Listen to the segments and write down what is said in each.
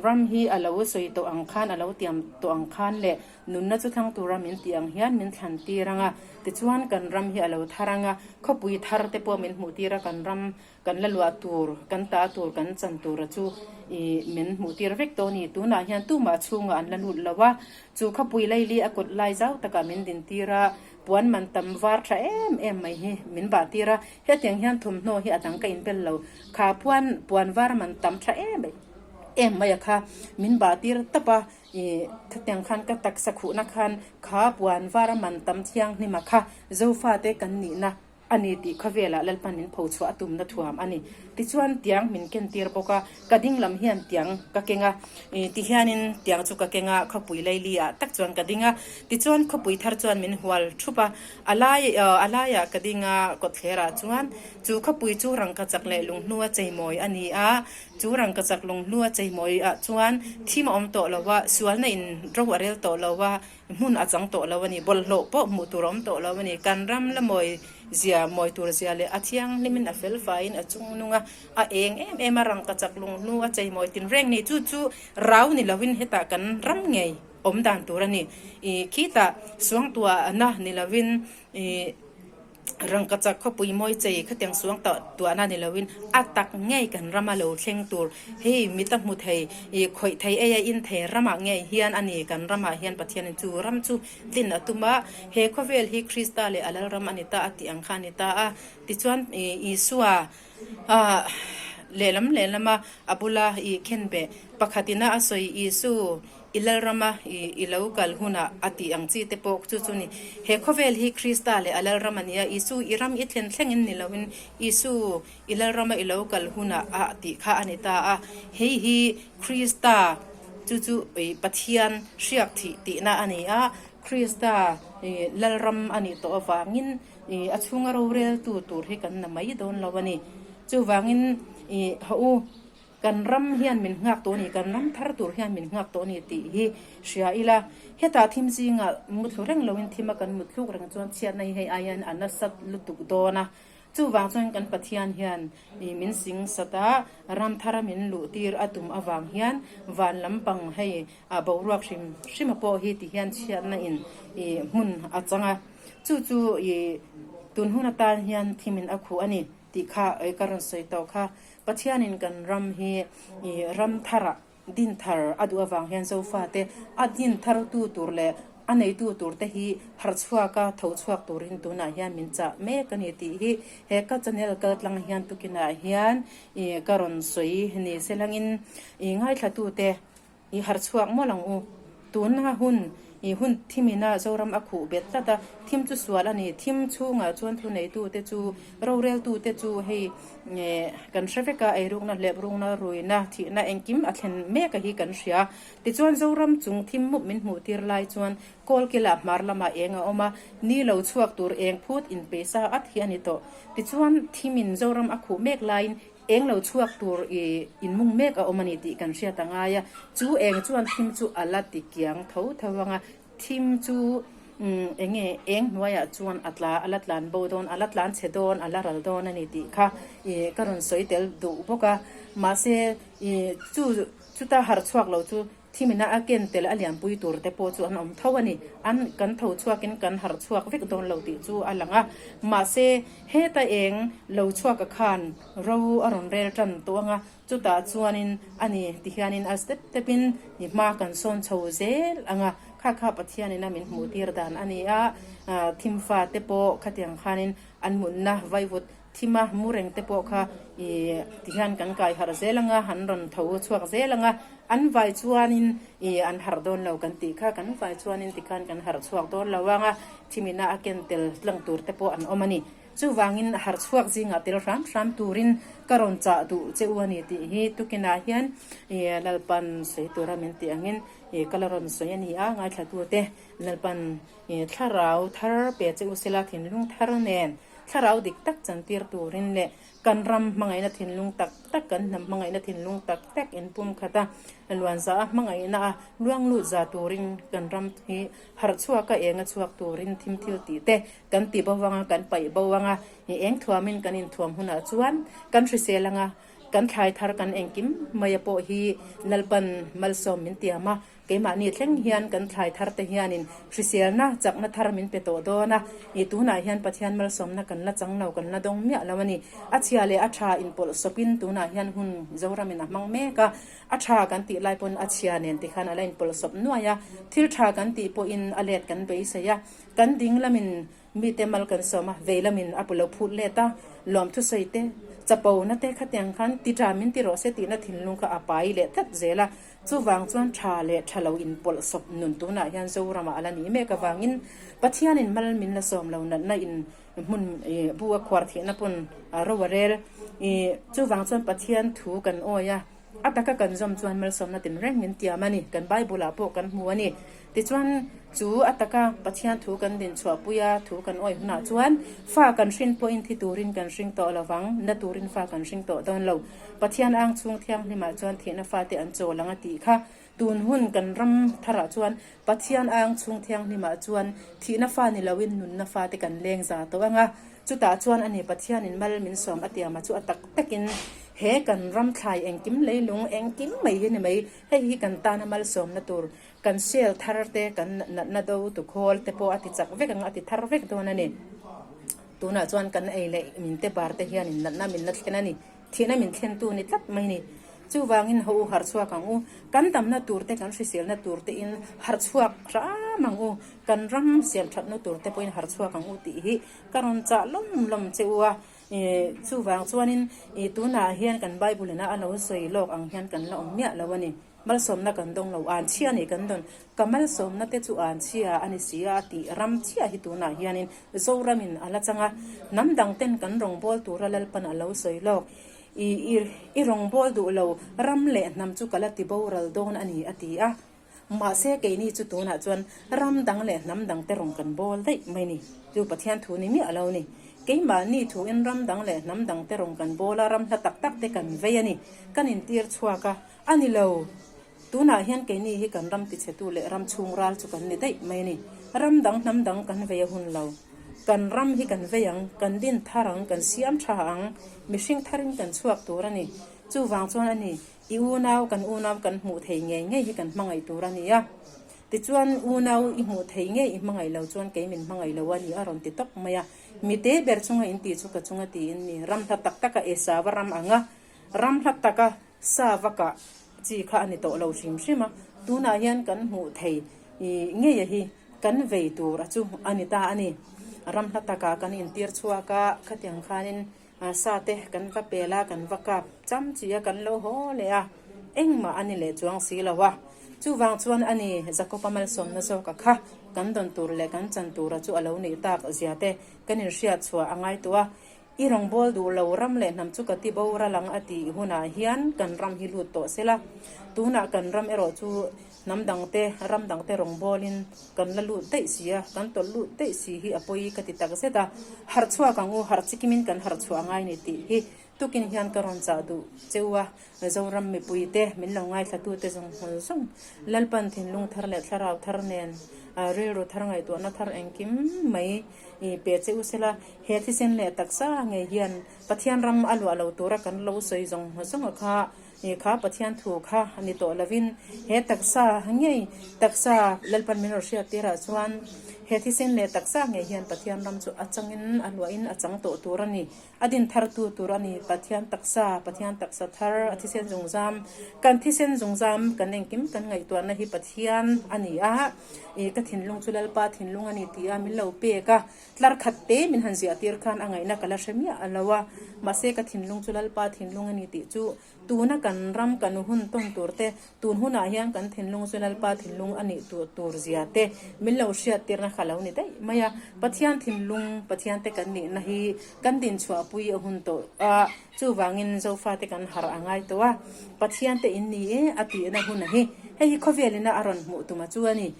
Ram hi a lo sawi tawh ang khan, a lo tiam tawh ang khan leh nunna chu thlang tura min tih ang hian min thlan tir ang a. Tichuan kan ram hi a lo thar ang a, khawpui thar te pawh min hmuh tir a, kan ram kan la luah tur, kan ta tur, kan chan tura chu ih min hmuh tir vek tawh a ni. Tunah hian tumah chhungah an la lut lo a, chu khawpui laili a kawt lai zau takah min din tir a, puan man tam var tha em em mai hi min bah tir a, hetiang hian thawmhnaw hi a dang ka inbel lo, kha puan puan var man tam tha em em mai a kha min bah tir tap a, ih khatiang khan ka taksa khuhna khan kha puan var man tam thianghlim a kha Zofate kan nihna a ni tih khawvelah Lalpan min pho chhuah a tumna thuam a ni. Tichuan tiang min ken tir bawk a, ka ding lam hian tiang ka keng a, ih tihianin tiang chu ka keng a, khawpui laili ah tak chuan ka ding a, tichuan khawpui thar chuan min hual thup a, a lai a laiah ka ding a, kawtthler ah chuan chu khawpui chu rangkachak leh lunghnua cheimawi a ni a, Chu rangkachak lunghlu a cheimawi ah chuan thim a awm tawh lo a, sualna in ro a rel tawh lo a, hmun a chang tawh lo a ni. Bawlhhlawh pawh hmuh tur a awm tawh lo a ni. Kan ram la mawi zia, mawi tur zia leh a thianghlimin a fel faiin a chungnung a, a eng em em a rangkachak lunghlu a cheimawi tinreng ni. Chu chu rau ni lovin hetah kan ram ngei awm dan tur a ni. Ih khitah suangtuahna ni lovin ih. Rangkachak khawpui mawi chei khatiang suang tah tuahna ni loin a tak ngei kan rama lo thleng tur hei mit a hmu thei ih khawih thei ei a in thei ramah ngei hian a ni kan ramah hian Pathianin chu ram chu tlin a tum a he khawvel hi Krista leh a lalram a ni ta a tih ang kha a ni ta a tichuan ih Isua ah lehlam lehlama a bula ih khenbeh pakhatina a sawi Isu I Lalrama i lo kal hunah a tih ang chi te pawh chu chu ni. He khawvel hi Krista leh a Lalram a ni a, Isu i ram i thlen thlengin ni loin Isu i Lalrama i lo kal hunah a tih kha a ni ta a. Hei hi Krista chu chu Pathian hriak thih tihna a ni a, Krista Lalram a nih tawh avangin a chhunga roreltu tur hi kan na mai dawn lo a ni. Chuvangin hawh u. Kan ram hian min nghak tawh a ni, kan ram thar tur hian min nghak tawh a ni tih hi hria ila. Hetah thim zingah muthlu reng loin thima kan muthluk reng chuan chhiatna hi hei aiin a nasat lutuk dawn a. Chuvang chuan kan Pathian hian min sing sat a, ram thara min luh tir a tum avang hian van lampang hei a boruak hrim hrima pawh hi ti hian chhiatna in hmun a chang a. Chu chu tun hun atan hian thimin a khuh a ni tih kha ka rawn sawi tawh kha. Pathianin kan ram hi ram tharah din thar a duh avang hian Zofate a din thartu tur leh a neitu turte hi harhchhuaka tho chhuak turin tunah hian min chah mek a ni tih hi he ka channel kaltlang hian tukinah hian ka rawn sawi ni selangin ngaithlatute I harh chhuak mawlh ang u. Tunna hun i hun thimina Zoram a khuh bet tlat a, thim chu sual a ni. Thim chhungah chuan thuneitute chu, roreltute chu hei kan hre vek a, eirukna, hleprukna, ruina, thihna engkim a thlen mek a hi kan hria. Tichuan Zoram chung thim mup min hmuh tir lai chuan Kawlkilah hmar lamah eng a awm a, ni lo chhuak tur eng phut inpeisa at hi a ni tawh. Tichuan thimin Zoram a khuh mek laiin Eng lo chhuak tur i inmung mek a awm a ni tih kan hriat a ngai a, chu eng chuan thim chu a la ti kiang tho tho ang a, thim chu eng nge eng hnuaiah chuan a tla a la tlan bo dawn, a la tlan chhe dawn, a la ral dawn a ni tih kha i ka rawn sawi tel duh bawk a, mahse i chu chuta harh chhuak lo chu Thimina a ken tel a lianpui tur te pawh chu an awm tho a ni. An kan tho chhuakin kan harh chhuak vek dawn lo tih chu a lang a. Mahse, heta eng lo chhuaka khan ro a rawn rel tan tawh ang a, chutah chuanin a ni tihianin a step stepin i hma kan sawn chho zel ang a. Kha kha Pathianin a min hmuh tir dan a ni a, thimfa te pawh khatiang khanin an mutna vaivut Thima mu reng te pawh kha i tihian kan kai harh zel anga, an rawn tho chhuak zel anga, an vai chuanin i an harh dawn lo kan tih kha, kan vai chuanin tikhan kan harh chhuak dawn lo anga, thimina a ken tel tlang tur te pawh an awm a ni. Chuvangin harh chhuak zingah tel hram hram turin ka rawn chah duh che u a ni tih hi tukinah hian i Lalpan sawi tura min tih angin i ka la rawn sawi a ni a, ngaithlatute Lalpan i thlarau thar pe che u sela thinlung thar nen Thlarau dik tak chantir turin leh kan ram hmangaihna thinlung tak tak, kan hnam hmangaihna thinlung tak tak inpum khat a, luanza a hmangaihna a luang lut za turin kan ram hi harh chhuak a, eng a chhuak turin thim thil tih te kan ti bo anga, kan paih bo anga, eng thuamin kan inthuam hunah chuan kan hrisel anga. Kan thlai thar kan engkim maia pawh hi Lalpan malsawm min tiam a, keimahni thleng hian kan thlai thar te hianin hriselna, chakna thar min pe tawh dawn a, ih tunah hian Pathian malsawmna kan la chang lo, kan la dawng miah lo a ni. A chhia leh a tha inpawlh sawpin tunah hian hun Zoramin a hmang mek a, a tha kan tih lai pawn a chhia nen tikhan a la inpawlh sawp nuai a, thil tha kan tih pawhin a let kan beisei a, kan ding lamin Mite mal kan sawm a, vei lamin a pu lo phut let a, lawmthusawi te, chapo na te khatiang khan ti tha min ti rawh se tihna thinlung kha a pai leh tlat zel a. Chuvang chuan tha leh tha lo inpawlh sawp nun tunah hian Zoramah a la nih mek avangin Pathianin mal min la sawm lo natna in hmun bu a khuar thihna pawn ro a rel. Chuvang chuan Pathian thu kan awi a. A taka kan zawm chuan malsawmna tinreng min tiam a ni. Kan Bible-ah pawh kan hmu a ni. Tichuan, chu a taka Pathian thu kan din chhuahpui a, thu kan awih hunah chuan fa kan hrin pawhin thi turin kan hring tawh lo vang, na turin fa kan hring tawh dawn lo. Pathian ang chhung thianghlimah chuan thihna fate an chawl ang a tih kha. Tun hun kan ram tharah chuan Pathian ang chhung thianghlimah chuan thihna fa ni loin nunna fate kan leng za tawh ang a. Chutah chuan a ni Pathianin mal min sawm a tiama chu a tak takin he kan ram thlai engkim leilung engkim mai hi ni mai, hei hi kan tana malsawmna tur kan sel thar te kan natna do tu khawl te pawh a ti chak vek ang a ti thar vek dawn a ni. Tunah chuan kan ei leh min te bar te hianin natna min la thlen a ni. Thihna min thlentu ni tlat mai ni. Chuvangin ho u harh chhuak ang u. Kan damna tur te kan hriselna tur te in harh chhuak hram ang u. Kan ram siam thatna tur te pawhin harh chhuak ang u tih hi ka rawn chah lawm lawm che u a. Chuvang chuanin tunah hian kan Bible ina a lo sawi lawk ang hian kan la awm miah lo a ni. Malsawmna kan dawng lo, an chhia a ni kan dawn. Ka malsawmna te chu an chhia a ni si a tih ram chiah hi tunah hianin Zoramin a la chang a. Hnam dang ten kan rawngbâwl tura Lalpan a lo sawi lawk. I i rawngbâwl duh lo ram leh hnam chu ka la ti boral dawn a ni a ti a. Mahse keini chu tunah chuan ram dang leh hnam dang te rawn kan bâwl daih mai ni. Chu Pathian thu ni miah lo ni. Keimahni thuin ram dang leh hnam dang te rawn kan bâwl a, ram hla tak tak te kan vei a ni. Kan intir chhuak a. A ni lo. Tunah hian keini hi kan ram tichhetu leh ram chhung ral chu kan ni daih mai a ni. Ram dang hnam dang kan vei a hun lo. Kan ram hi kan vei ang, kan din thar ang, kan siam tha ang, mihring tharin kan chhuak tur a ni. Chuvang chuan a ni, i unau, kan unau kan hmuh thei ngei ngei hi kan hmangaih tur a ni a. Tichuan, unau i hmuh thei ngei i hmangaih lo chuan kei min hmangaih lo a ni a rawn ti tawp mai a. Mite ber chunga inti chu ka chunga tiin ni. Ram hla tak taka Esava ram ang a, ram hla taka Sa va kah chi kha a ni tawh lo hrim hrim a, tunah hian kan hmuh thei ngei a hi kan vei tur a chu a ni ta a ni. Ram hla takah kan intir chhuak a, khatiang khanin sa te kan va pel a, kan va kap cham chi a, kan lo haw leh a, engmah a ni leh chuang si lo a. Chuvang chuan a ni Jakob-a malsawmna zawka kha kan dawn tur leh kan chan tura chu a lo nih tak zia te kan inhriat chhuah a ngai tawh a. I rawngbâwl duh lo ram leh hnam chu ka ti boral ang a tih hunah hian kan ram hi lut tawh se la. Tunah kan ram erawh chu hnam dangte, ram dangte rawngbâwlin kan la lut daih si a, kan tawlh lut daih si hi a pawi ka ti tak zet a. Harh chhuak ang u, harh chikimin kan harh chhuah ngai ni tih hi tukin hian ka rawn chah duh cheu a. Zoram mipuite min lo ngaithlatute zawng hmul zawng Lalpan thinlung thar leh thlarau thar nen rilru thar ngaihtuahna thar engkim mai I pe che u sela, he thisen leh taksa ngei hian Pathian ram a luah lo tura kan lo sawi zawng zawng a kha, i kha Pathian thu kha a ni tawh lovin, he taksa ngei, taksa Lalpan min rawn hriat tirah chuan he thisen leh taksa ngei hian Pathian ram chu a changin a luahin a chang tawh tur a ni. A din thartu tur a ni. Pathian taksa, Pathian taksa thar, a thisen zungzam, kan thisen zungzam kan engkim kan ngaihtuahna hi Pathian a ni a. I ka thinlung chu Lalpa thinlung a ni tih a min lo pek a, tlar khat te min han ziah tir khan a ngaihna ka la hre miah a lo a, mahse ka thinlung chu Lalpa thinlung a ni tih chu tuna kan ram kan hun tawn tur te, tun hunah hian kan thinlung chu Lalpa thinlung a nih tur tur zia te min lo hriat tirna kha lo ni daih mai a, Pathian thinlung Pathian te kan nihna hi kan dinchhuahpui a hun tawh a, Chuvangin Zofate kan harh a ngai tawh a, Pathian te in ni e a tihna hun a hi. Hei hi khawvel ina a rawn hmuh tum a chu a ni.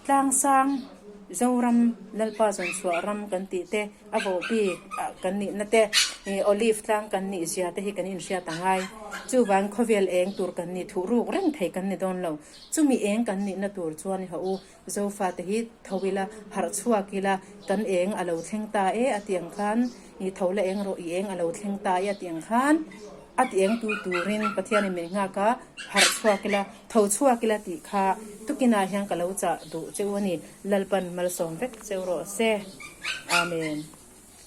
Tlangsang Zoram Lalpa zawnchhuah ram kan tih te, a vohbik kan nihna te, Olive tlang kan nih zia te hi kan inhriat a ngai. Chuvang khawvel eng tur kan ni thuh ruk reng thei kan ni dawn lo. Chumi eng kan nihna tur chuan i hawh u Zofate hi tho ila, harh chhuak ila, kan eng a lo thleng ta e a tih ang khan, i tho la eng rawh i eng a lo thleng ta e a tih ang khan. A ti eng tu turin Pathianin min nghak a, harh chhuak ila, tho chhuak ila tih kha tukinah hian ka lo chah duh cheu a ni. Lalpan malsawm vek cheu rawh se. Amen.